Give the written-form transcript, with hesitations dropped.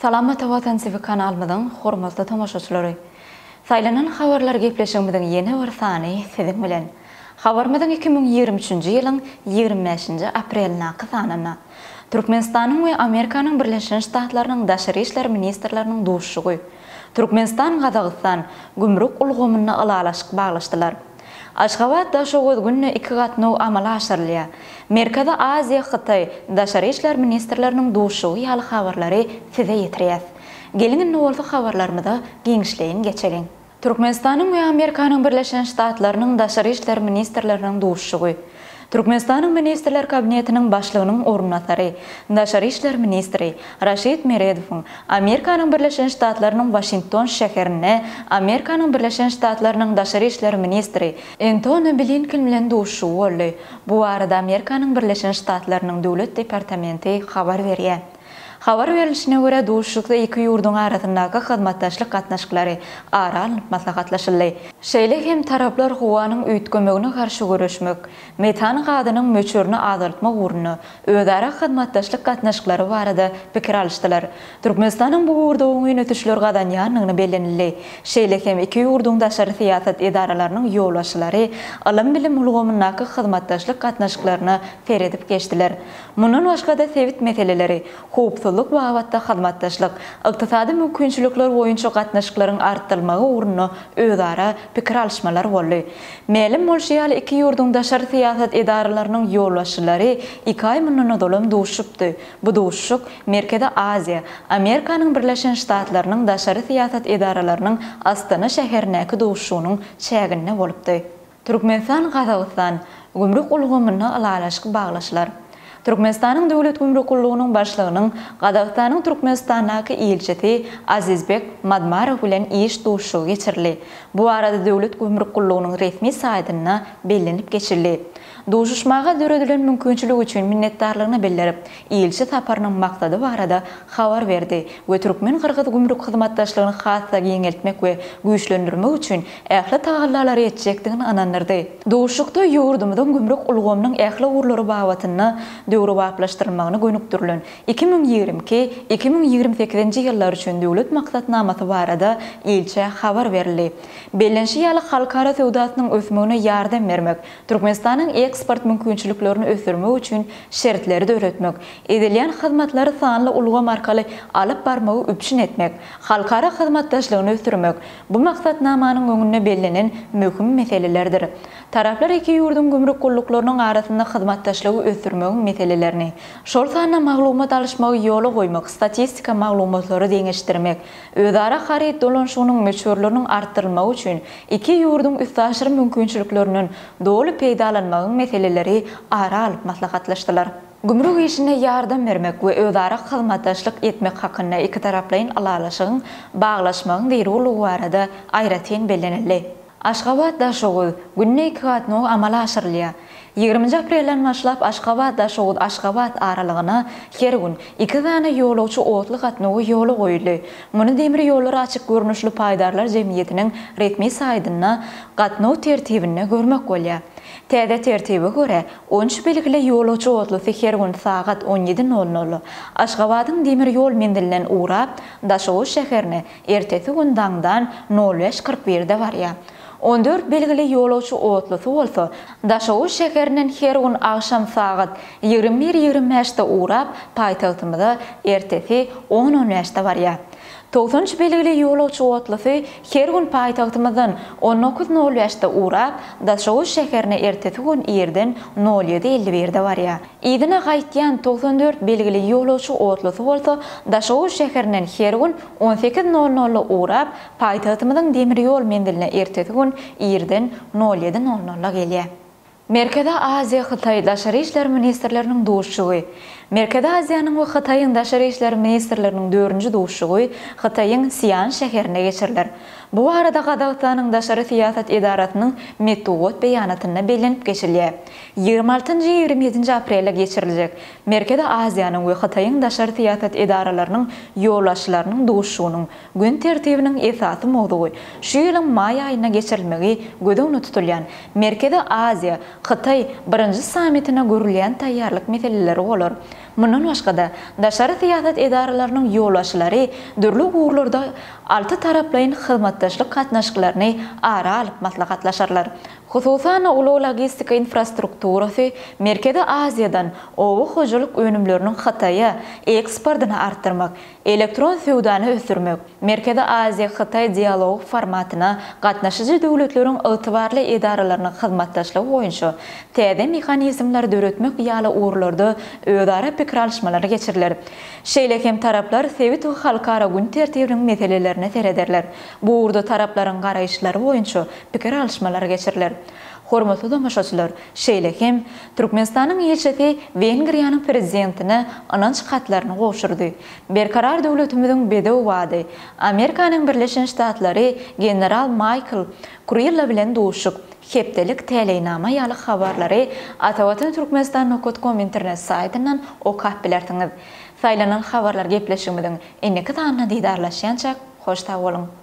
Salam Ata Watan TV kanalymyzyň hormatly tomaşaçylary! Saýlanan habarlar gepleşigimiziň ýene bir sany siziň bilen. Habarymyzyň 2023-nji ýylyň 25-nji aprelindäki sanynda Türkmenistanyň we Amerikanyň Birleşen Ştatlarynyň daşary işler ministrleriniň duşuşygy, Türkmenistan-Gazagystan gümrük ulgamynda ylalaşyk baglaşdylar. Aşgabat-Daşoguz günde iki gatnaw amala aşyrylýar. Merkezi Aziýa-Hytaý daşary işler ministrleriniň duşuşygy ýaly habarlary size ýetirýäs. Geliň indi bolsa habarlarymyza giňişleýin geçeliň. Türkmenistanyň we Amerikanyň Birleşen Ştatlarynyň daşary işler ministrleriniň duşuşygy. Türkmenistanyň Ministrler Kabinetiniň Başlygynyň orunbasary, daşary işler ministri Raşid Meredowyň Amerikanyň Birleşen Ştatlarynyň Waşington şäherinde Amerikanyň Birleşen Ştatlarynyň daşary işler ministri Entoni Blinken bilen duşuşygy boldy. Bu barada Amerikanyň Birleşen Ştatlarynyň Döwlet departamenti habar berýär. Habar berlişine görä, duşuşykda iki ýurduň arasyndaky hyzmatdaşlyk gatnaşyklary ara alnyp maslahatlaşyldy. Şeýle hem taraplar howanyň üýtgemegine garşy göreşmek, metan gazynyň möçberini azaltmak ugrunda özara hyzmatdaşlyk gatnaşyklary barada pikir alyşdylar. Türkmenistanyň bu ugurda oňyn ösüşler gazanýandygyny bellenildi. Şeýle hem iki ýurduň daşary syýasat edaralarynyň ýolbaşçylary ylym-bilim ulgamyndaky hyzmatdaşlyk gatnaşyklaryna seredip geçdiler. Mundan başga-da sebit meseleleri, howpsuzlyk babatda hyzmatdaşlyk, ykdysady mümkinçilikler boýunça gatnaşyklaryň artdyrylmagy ugrunda özara pikir alyşmalar boldy. Mälim bolşy ýaly, iki ýurduň daşary syýasat edaralarynyň ýolbaşçylary iki aý mundan ozalam duşuşypdy. Bu duşuşyk Merkezi Aziýa, Amerikanyň Birleşen Ştatlarynyň daşary syýasat edaralarynyň Astana şäherindäki duşuşygynyň çäginde bolupdy. Türkmenistan-Gazagystan gümrük ulgamynda ylalaşyk baglaşylar. Türkmenistanyň Döwlet gümrük gullugynyň başlygynyň Gazagystanyň Türkmenistandaky ilçisi Azizbek Madmarow bilen iş duşuşygy geçirildi. Bu barada Döwlet gümrük gullugynyň resmi saýtynda bellenip geçildi. Duşuşmaga döredilen mümkinçilik üçin minnetdarlygyny bildirip, ilçi saparynyň maksady barada habar berdi we türkmen-gyrgyz gümrük hyzmatdaşlygyny has-da giňeltmek we güýçlendirmek üçin ähli tagallalary etjekdigini ynandyrdy. Duşuşykda ýurdumyzyň gümrük ulgamynyň ähli ugurlary babatynda döwrebaplaşdyrylmagyna gönükdirilen 2022, 2028-nji ýyllar üçin Döwlet maksatnamasy barada ilçä habar berildi. Bellenişi ýaly, halkara söwdasynyň ösmegine ýardam bermek, Türkmenistanyň eksport mümkinçiliklerini ösdürmek üçin şertleri döretmek, edilýän hyzmatlary sanly ulgam arkaly alyp barmagy üpjün etmek, halkara hyzmatdaşlygyny ösdürmek bu maksatnamanyň öňünde bellenen möhüm meselelerdir. Taraplar iki ýurduň gümrük gulluklarynyň arasynda hyzmatdaşlygy ösdürmegiň meselelerini, şol sanda maglumat alyşmagy ýola goýmak, statistika maglumatlary deňeşdirmek, Özara haryt dolanyşygynyň möçberleriniň artdyrylmagy üçin iki ýurduň üstaşyr mümkinçiliklerinden doly peýdalanmagyň meseleleri ara alyp maslahatlaşdylar. Gümrük işinde ýardam bermek we özara hyzmatdaşlyk etmek hakynda ikitaraplaýyn ylalaşygyň baglaşmagyň zerurlygy barada aýratyn bellenildi. Aşgabat, Daşoguz, günde iki gatnaw amala aşyrylýar. Ýigriminji aprelden başlap Aşgabat, Daşoguz, Aşgabat aralygyna her gün iki sany ýolagçy otly gatnawy ýola goýuldy. Muny Demir ýollary açyk görnüşli paýdarlar jemgyýetiniň resmi saýtynda gatnaw tertibinde görmek bolýar. Täze tertibe görä, on üç belgili ýolagçy otlusy her gün sagat on ýedi nol nolda Aşgabadyň demir ýol menzilinden ugrap, Daşoguz şäherine Ertesi gün daňdan nol bäş 41-de barýar. On dört belgili ýolagçy otlusy bolsa, Daşoguz şäherinden her gün agşam sagat 21 25-de ugrap, paýtagtymyza ertesi on on bäşde barýar. 93 belgili ýolagçy otlusy her gün paýtagtymyzdan on dokuz nol bäşde ugrap, Daşoguz şäherine ertesi gün irden nol ýedi 51-de barýar. Yzyna gaýtýan 94 belgili ýolagçy otlusy bolsa Daşoguz şäherinden her gün on sekiz nol nolda ugrap, paýtagtymyzyň demir ýol menziline ertesi gün irden nol ýedi nol nolda gelýär. Merkezi Aziýa-Hytaý daşary işler ministrleriniň duşuşygy Merkezi Aziýanyň we Hytaýyň daşary işler ministrleriniň dördünji duşuşygy Hytaýyň Sian şäherinde geçiriler. Bu barada Gazagystanyň daşary syýasat edarasynyň metbugat beýanatynda bellenip geçilýär. Ýigrimi altynjy, ýigrimi ýedinji aprelde geçiriljek Merkezi Aziýanyň we Hytaýyň daşary syýasat edaralarynyň ýolbaşçylarynyň duşuşygynyň gün tertibiniň esasy mowzugy şu ýylyň maý aýynda geçirilmegi göz öňünde tutulýan Merkezi Aziýa, Hytaý birinji sammitine görülýän taýýarlyk meseleleri bolar. Mundan başga-da, daşary syýasat edaralarynyň ýolbaşçylary dürli ugurlarda altytaraplaýyn hyzmatdaşlyk gatnaşyklaryny ara alyp maslahatlaşarlar. Hususan-da, ulag-logistika infrastrukturasy Merkezi Aziýadan oba hojalyk önümleriniň Hytaýa eksportyny artdyrmak, elektron söwdany ösdürmek, Merkezi Aziýa-Hytaý dialogy formatyna gatnaşyjy döwletleriň ygtybarly edaralarynyň hyzmatdaşlygy boýunça täze mehanizmleri döretmek ýaly ugurlarda özara pikir alyşmalar geçiriler. Şeýle hem taraplar sebit we halkara gün tertibiniň meselelerine serederler. Bu ugurda taraplaryň garaýyşlary boýunça pikir alyşmalar geçiriler. Hormatly tomaşaçylar, şeýle hem, Türkmenistanyň ilçisi Wengriýanyň Prezidentine ynanç hatlaryny gowşurdy. Berkarar döwletimiziň bedew bady, Amerikanyň Birleşen Ştatlary general Maýkl Kurilla bilen duşuşyk, hepdelik täleýnama ýaly habarlary Atavatan Türkmenistan nokat kom internet saýtyndan okap bilersiňiz. Saýlanan habarlar gepleşigimiziň indiki sanynda didarlaşýançak, hoş sag boluň!